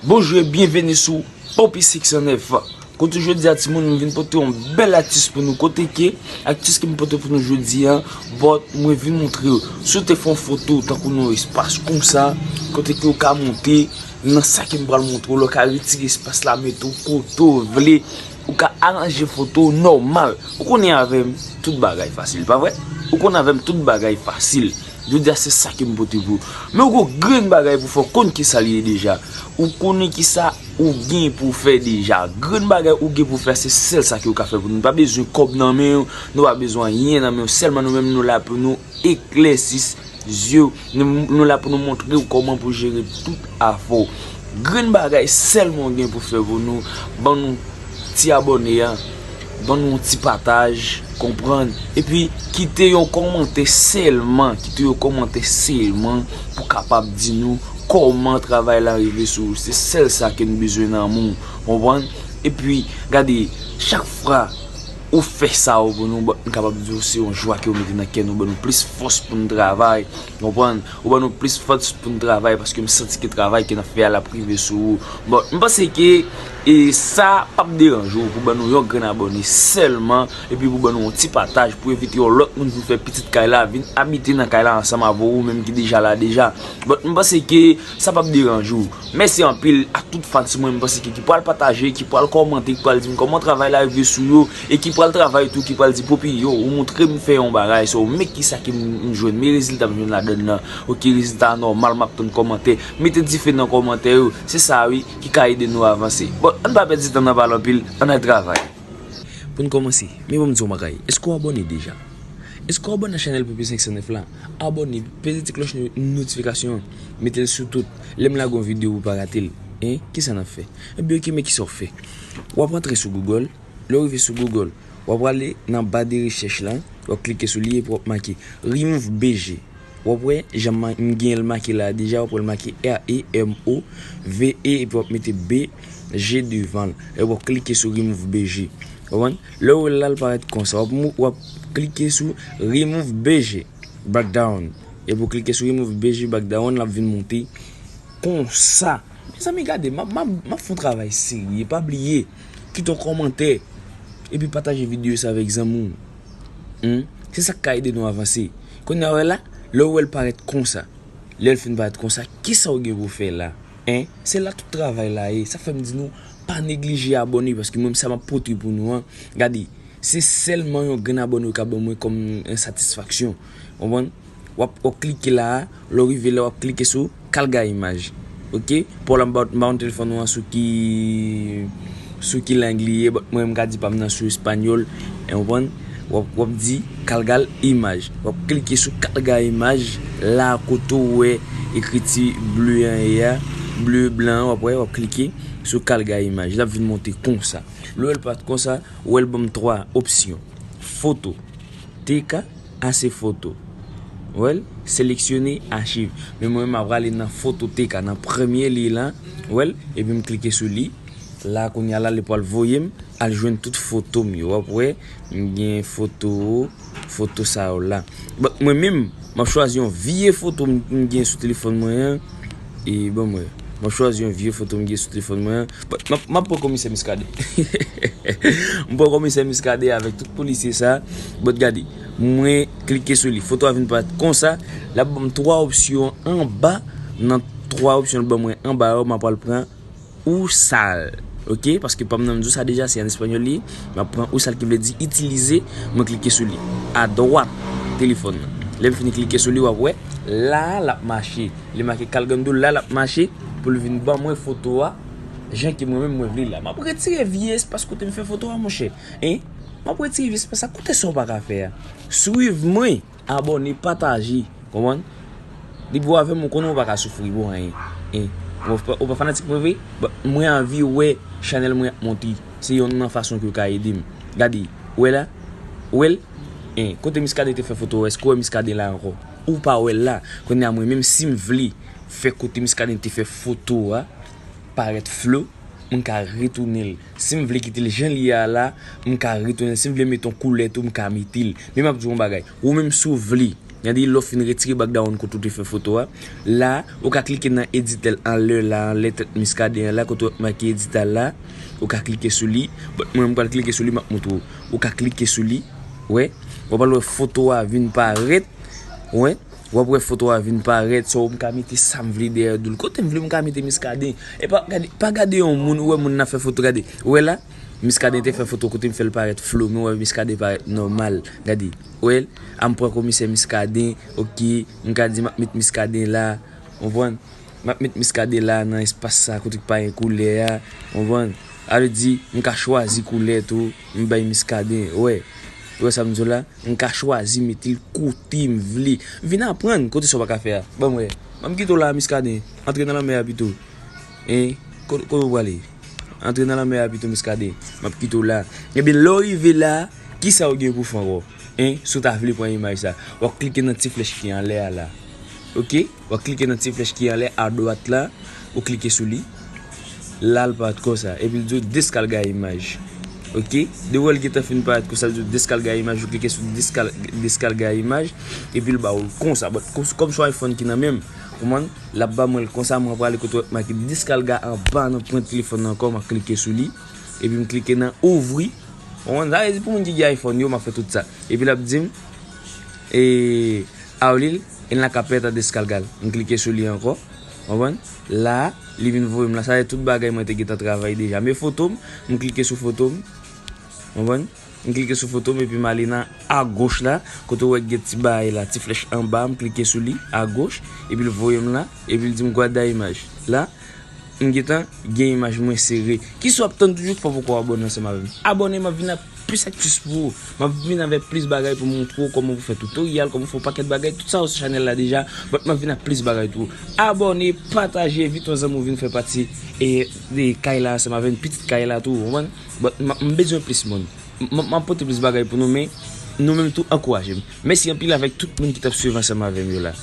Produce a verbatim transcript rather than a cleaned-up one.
Bonjou e byenveni sou Poppy six oh nine. Kote jodi a timoun, m vin pote yon bèl atis pou nou. Kote ke atis ke m pote pou nou jodi a, but mwen vin montre w. Si w te fè yon foto tankou nan yon espas konsa, kote ke w ka monte nan sa ke m pral montre w, lè w ka retire espas la, mete w kote w vle, ou ka aranje foto w nòmal. Ou konnen avè m, tout bagay fasil, pa vre? Ou konnen avè m, tout bagay fasil. Jodi a se sa ke m pote pou ou. Men ou gon grenn bagay pou fè, ou konn kisa li ye deja. Ou konnen kisa ou gen pou fè deja. Grenn bagay ou gen pou fè, se sèl sa ke ou ka fè pou nou. Nou pa bezwen kòb nan men w, nou pa bezwen anyen nan men w. Sèlman nou menm nou la pou nou eklèsi zye w. Nou, nou la pou nou montre w kòman pou jere tout afè w. Grenn bagay sèlman ou gen pou fè pou nou, ban nou ti abòne a, ban nou yon ti pataj, konprann? Epi kite yon kòmantè sèlman, kite yon kòmantè sèlman pou kapab di nou kòman travay la rive sou ou. Se sèl sa ke n bezwen nan men w, konprann? Epi, gade, chak fwa ou fè sa yo pou nou, bon, m kapab di w se yon jwa ke w mete nan kè nou, ban nou plis fòs pou n travay, konprann? Ou ban nou plis fòs pou n travay, paske m santi ke travay ke n ap fè a l ap rive sou ou. Bon, m panse ke, e, sa p ap deranje w pou ban nou yon grenn abòne sèlman, epi pou ban nou yon ti pataj pou envite yon lòt moun vin fè pitit kay la, vin abite nan kay la ansanm avè w, ou menm ki deja la deja. Bon, m panse ke sa p ap deranje w. Mèsi anpil a tout fans mwen, m panse ke ki pral pataje, ki pral kòmante, ki pral di m kòman travay la rive sou yo, e ki pral travay tou, ki pral di Poppy, yo, ou montre m fè yon bagay, so, men kisa ke m, m jwenn, men rezilta m jwenn ladann nan. Oke, rezilta a nòmal, m ap tann kòmantè. Mete dife nan kòmantè yo, se sa wi ki ka ede nou avanse. Bon, ann pa pèdi tan nan pale anpil, ann al travay. Pou n kòmanse, men ban m di w yon bagay, èske w abòne deja? Èske w abòne a chanèl Poppy senk san nèf la? Abòne, peze ti klòch no-, notifikasyon an, mete l sou tout. Lè m lage yon videyo pou w pa rate l. Hein? Kisa n ap fè? Ebyen, oke, men kisa w fè? W ap antre sou Google. Lè w rive sou Google, w ap prale nan ba de rechèch la, w ap klike sou li epi w ap make Remove B G. W ap wè, jan m ma-, m gen l make la deja, w ap wè l make R E M O V E epi w ap mete B G devan l. Epi w ap klike sou Remove B G. Konprann? Lè w wè l la, l parèt konsa. W ap mou-, w ap klike sou Remove B G Background. Epi w klike sou Remove B G Background, l ap vin monte konsa. Mezanmi, gade, m ap, m ap, m ap fè yon travay serye. Pa bliye, kite yon kòmantè. Epi pataje videyo sa avèk zanmi w. Hmm? Se sa k ka ede nou avanse. Kounye a, wè la, lè w wè l parèt konsa. Lè l fin parèt konsa, kisa w gen pou w fè la? Hein? Se la tout travay la ye. Sa fè m di nou, pa neglije abòne, paske mwen, sa m ap pote pou nou an. Gade, se sèlman yon grenn abòne yo ka ban mwen kòm yon satisfaksyon. Konprann? W ap, w ap klike la a, lè w rive la, w ap klike sou Carga Image. Oke? Pou la, m pa, m pa konn telefòn ou an sou ki, sou ki lang li ye, but mwen, m ka di pa m nan sou espanyòl. E w konprann? W ap, w ap di Carga Image. W ap klike sou Carga Image, la kote w wè ekriti ble an ye a, ble blan an, w ap wè, w ap klike sou Carga Image. L ap vin monte konsa. Lè w wè l parèt konsa, w wè l ban m twa opsyon. Foto, T K, ase foto. W wè l, seleksyone achiv. Men mwen, m ap prale nan foto T K, nan premye li la, w wè l, epi m klike sou li. La, kounye a la, li pral voye m al jwenn tout foto m yo. W ap wè, m gen foto, foto sa yo la. Bon, mwen menm, m ap chwazi yon vye foto m, m gen sou telefòn mwen an. E bon, mwen, m ap chwazi yon vye foto m gen sou telefòn mwen an. Bon, m ap, m ap pran komisè Muscadin. M pran komisè Muscadin avèk tout polisye sa. Bon, gade, mwen klike sou li. Foto a vin parèt konsa. L ap ban m twa opsyon anba. Nan twa opsyon l ban mwen anba yo, m ap pral pran usar. Oke? Paske pa m nan m di w sa deja, se an espanyòl li ye. M ap pran usar ki vle di itilize. Mwen klike sou li. Adwat telefòn nan. Lè m fini klike sou li, w ap wè. La, l ap mache. Li make cargando, la, l ap mache pou l vin ban mwen foto a. Jan ke mwen menm mwen vle la. M ap retire vye espas kote m fè foto a, monchè. Hein? M ap retire vye espas sa. Koute sa w pa ka fè a. Swiv mwen. Abòne, pataje, konprann? Depi w avè m, ou konnen w pa ka soufri pou anyen. Hein? Ou pa, ou pa fanatik mwen vre? Bon, mwen anvi wè chanèl mwen ap monte. Se yonn nan fason ke w ka ede m. Gade, ou wè la? Ou wè l? Hein, kote Muscadin te fè foto a, èske w wè Muscadin la ankò? Ou pa wè l la. Kounye a mwen menm, si m vle fè kote Muscadin te fè foto a parèt flou, m ka retounen l. Si m vle kite l jan l ye a la, m ka retounen l. Si m vle mete yon koulè tou, m ka mete l. Men m ap di w yon bagay. Ou menm si w vle Gade, lè w fin retire background kote w te fè foto a. La, ou ka klike nan editè l anlè la, anlè tèt Muscadin an la, kote w make editè la. Ou ka klike sou li. But mwen, m pral klike sou li, m ap montre w. Ou ka klike sou li. Wè. W ap wè foto a vin parèt. Wè. W ap wè foto a vin parèt. So, m ka mete sa m vle dèyè dou l. Kote m vle, m ka mete Muscadin. E pa gade, pa gade yon moun, ou wè moun nan fè foto, gade. Ou wè la? Muscadin te fè foto kote m fè l parèt flou, men w wè Muscadin parèt nòmal. Gade. Ou wè l? A m pran komisè Muscadin, ok. M ka di m ap met Muscadin la. Konprann? M ap met Muscadin la nan espas sa kote k pa gen koulè a. Konprann? A vle di, m ka chwazi koulè tou, m bay Muscadin. Ou wè? Ou wè sa m di w la? M ka chwazi mete l kote m vle. Vin aprann kote sa w pa ka fè a. Ban m wè. Ban m kite w la, Muscadin. Antre nan lanmè a pito. Hein? Ko-, kote w prale? Antre nan lanmè a pito, Muscadin. M ap kite w la. Ebyen, lè w rive la, kisa w gen pou fè ankò? Hein? Si w ta vle pran imaj sa, w ap klike nan ti flèch ki anlè a la. Ok? W ap klike nan ti flèch ki anlè adwat la, ou klike sou li. La, l parèt konsa. Epi l di w deskalga imaj. Ok? De wè l gentan fin parèt konsa, l di w deskalga imaj, ou klike sou deskal-, deskalga imaj, epi l ba w l konsa. But, kòm, kòm se yon iPhone ki nan men m, konprann? L ap ba mwen l konsa, mwen prale kote w make deskalga anba nan pwen telefòn nan ankò, m ap klike sou li. Epi m klike nan ouvri. Konprann? Sa vle di pou moun ki gen iPhone yo, m ap fè tout sa. Epi l ap di m, e, Aulil en la carpeta descargada. M klike sou li ankò. Konprann? La, li vin voye m la. Sa se tout bagay mwen te gentan travay deja. Men foto m, m klike sou foto m. Konprann? M klike sou foto m epi m ale nan agoch la. Kote w wè gen ti bagay la, ti flèch anba, m klike sou li, agoch. Epi l voye m la. Epi l di m guarda imaj. La, m gentan gen imaj mwen sere. Kisa w ap tann toujou, fò w poko abòne ansanm avè m. Abòne, m ap vin ak plis ak plis pou ou. M ap vin avèk plis bagay pou m montre w kòman pou fè tutorial, kòman fè yon pakèt bagay, tout sa yo sou chanèl la deja, but m ap vin ak plis bagay tou. Abòne, pataje, envite yon zanmi w vin fè pati e, de kay la ansanm avè m, pitit kay la tou, ou konprann? But m, m bezwen plis moun. M, m ap pote plis bagay pou nou, men nou menm tou ankouraje m. Mèsi anpil avèk tout moun ki t ap swiv ansanm avè m yo la.